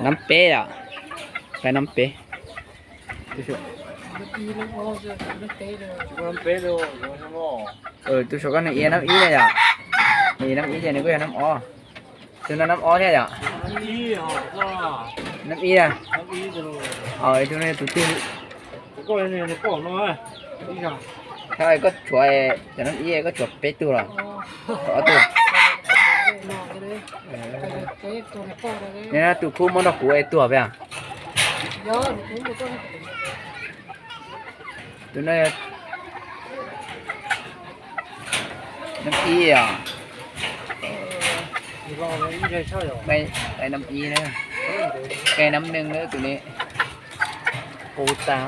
Nab peb yom, qaib nab peb. Tus saum koj nws ia nab ib na yom, nws ia nab ib ces nws kuj yog nab ob. Tus no nab ob thiab yom? Nab ib na. Tus no tus twg? Koj tshuav cov nab ib koj tshuav peb tug los? Ob tug. Tus khub muab rau kuv es tuag peb. Tus no nab ib os. Qaib nab ib na, qaib nab neeg na tus ni. Qus tag.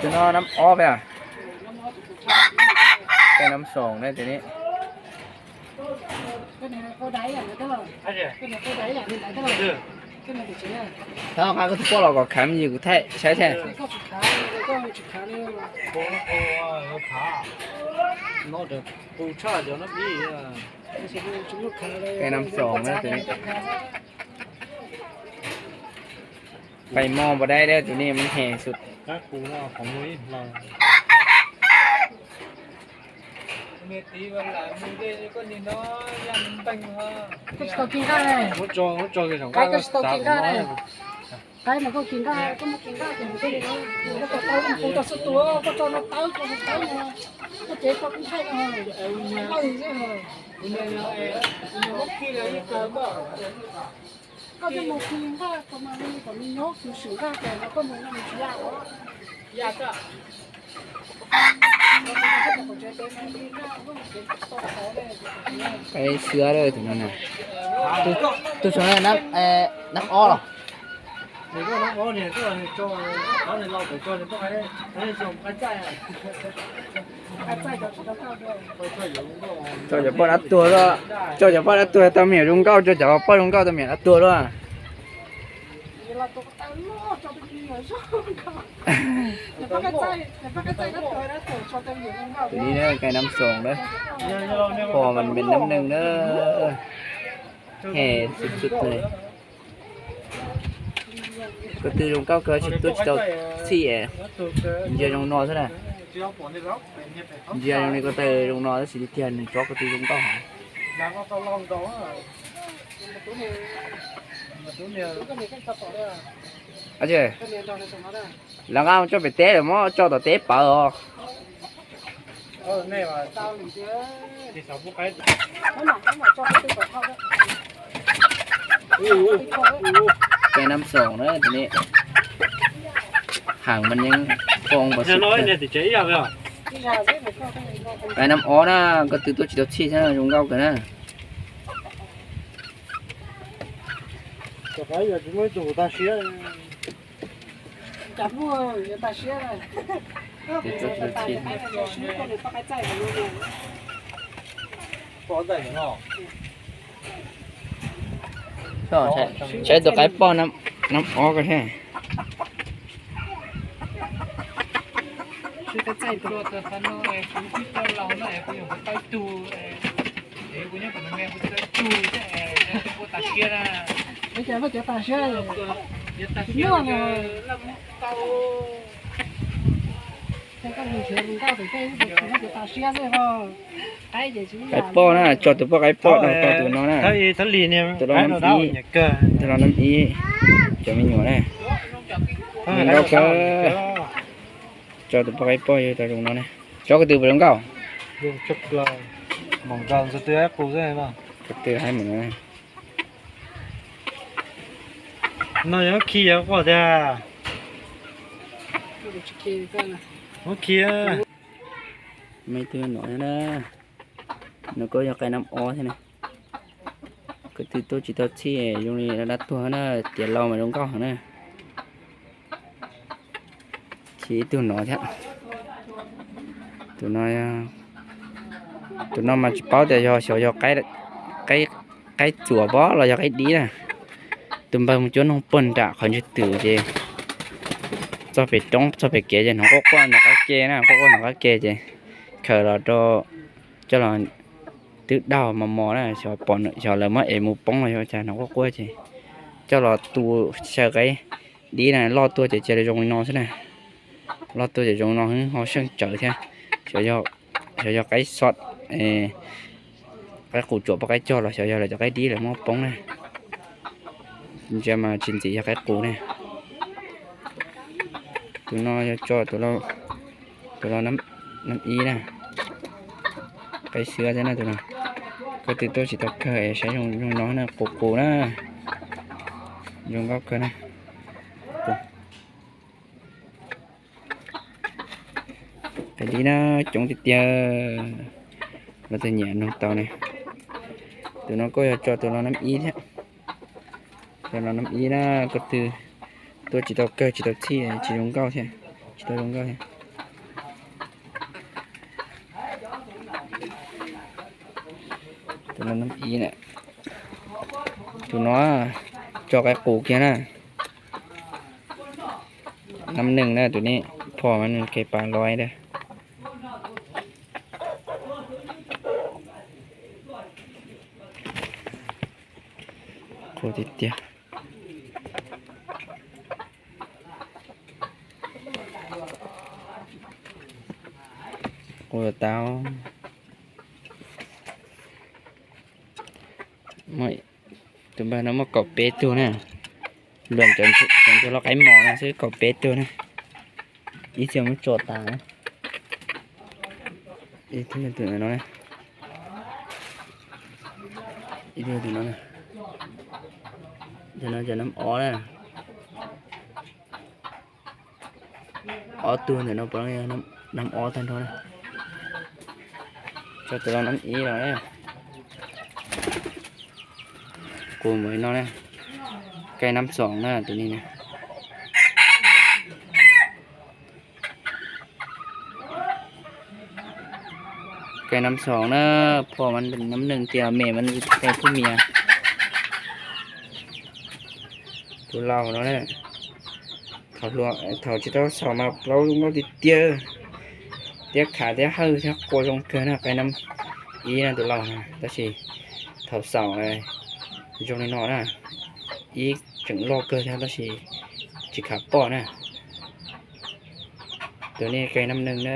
Tus no nab ob peb. Qaib nab xoom na tus ni. Thaum nqa koj tus poj los kom khav me ntsis kuv thaij saib thiab. Qaib nab xoom na tus ni. Pais mog npua daib tus ni mas hem xwb. Koj tsis tau kis nqaj ne. Qaib, koj tsis tau kis nqaj ne. Qaib mas koj kis nqaj, koj muab kis nqaj ces nws thiaj li, koj tau qus tau xwb tus, koj tso no tawb, tso no tawb no, koj cev tso kub thaij no, nqaj xwb. Koj coj mus kis nqaj kom mas li kom nws nyob kws swm nqaj ces koj mus no nws tsis ya ua. Qaib xwab tus no na. Tus saum no nab ob los? Tso cov poj dab tuag, tso cov poj dab tuag tau me nyuam zoo nkauj, tso cov poj zoo nkauj tau me nyuam dab tuag luaj. Tus ni na, qaib nab xoom na, pom mas nab neeg na, hem xwb xwb ne. Ko tw zoo nkauj kawg, tsis tuaj tsis tau txhij, ntsia zoo no xwb na. Ntsia zoo li ko taw zoo no tab sis tiag tiag nws tsob ko tw zoo nkauj heev. Lawv nqa mus tso pem teb lawm, muab tso tom teb pawv os. Qaib nab xoom na tus ni, heev mas yeej poob npaum xwb. Qaib nab ob na, ko tw tuaj tsis tau txhij thiab zoo nkauj kawg na. Saib tus qaib poj nab ob ko thiab. Qaib poj na, tso tus poj qaib poj no, tso tus no na. Tus no nab ib, tus no nab ib, cov me nyuam na. Zoo nkauj kawg. Tso tus poj qaib poj yug tau zoo no ne. Tsob ko tw puas zoo nkauj? Ko tw haib mus no. No yog khi yog koj tiag. Muab khi. Muaj ib tug no na. No kuj yog qaib nab ob thiab na. Ko tw tuaj tsis tau txhij zoo li dab tuag na, tiav laus mas zoo nkauj heev na. Chim ib tug no thiab. Tus no, tus no mas tsis paub tias yog xyov yog qaib txuas pob los yog qaib dib na. Tus npawg mus cuab noog puag nram qhov ntswg twm ces txog pem roob txog pem kev ces hnov quaj quaj nram qab ke na, quaj quaj nram qab ke ces Khaws los rau, coj los twb daug mos mos na, xyov pom, xyov lawv muab ev mus poob los yog cas no quaj quaj ces coj los tu xyaw qaib dib na, loj tuaj ces cia li zoo li no xwb na. Loj tuaj ces zoo no xwb ho seej tsawv thiab. Xyov yog qaib xov, qaib qus tsuam poj qaib cog los xyov yog lawv cov qaib dib lawv muab poob na. Ntsia mas tsis ntxim yog qaib qus ne. Tus no yog tso tus lau, tus lau nam ib na. Qaib xwb thiab na tus no. Koj twg tuaj tsis tau kawg es saib zoo no na, qus qus na. Zoo nkauj kawg na. Qaib dib na, coob tiag tiag. Leej twg nyiam nug tau ne. Tus no koj yog tso tus lau nam ib thiab. Tus lau nam ib na, koj twg tuaj tsis tau kawg tsis tau txhij tsis zoo nkauj thiab, tsis tau zoo nkauj thiab. Tus no nam ib na. Tus no tso qaib qus kiag na. Nam neeg na tus ne, phom mas nws kev pas loj thiab. Qus tiag tiag. Qus tau. Tus npawg no muaj kaum peb tug na. Luag cov ntsuag loj qaib mos no xwb kaum peb tug na. Ib txhia muab tso tas na. Ib tug tus no, ib tug tus no, tus no cov nam ob na. Ob tug ntawm no puav leej nam ob tag nrho na. Tso tus lau nam ib los na. Qus mus li no na. Kaij nam xoom na tus ni na. Kaij nam xoom na, phom mas nam neeg tiag, me mas tej phub mias. Tus laus no na, thaum tsis tau xaus mas plaub zoo nkauj tiag tiag, tiab khav tiab hawj thiab qua zoo kawg na, kaij nam ib na tus laus na, tab sis thaum xaus zoo li no na, ib tseem loj kawg thiab tab sis tsis khav poj na. Tus nej kaij nam neeg na.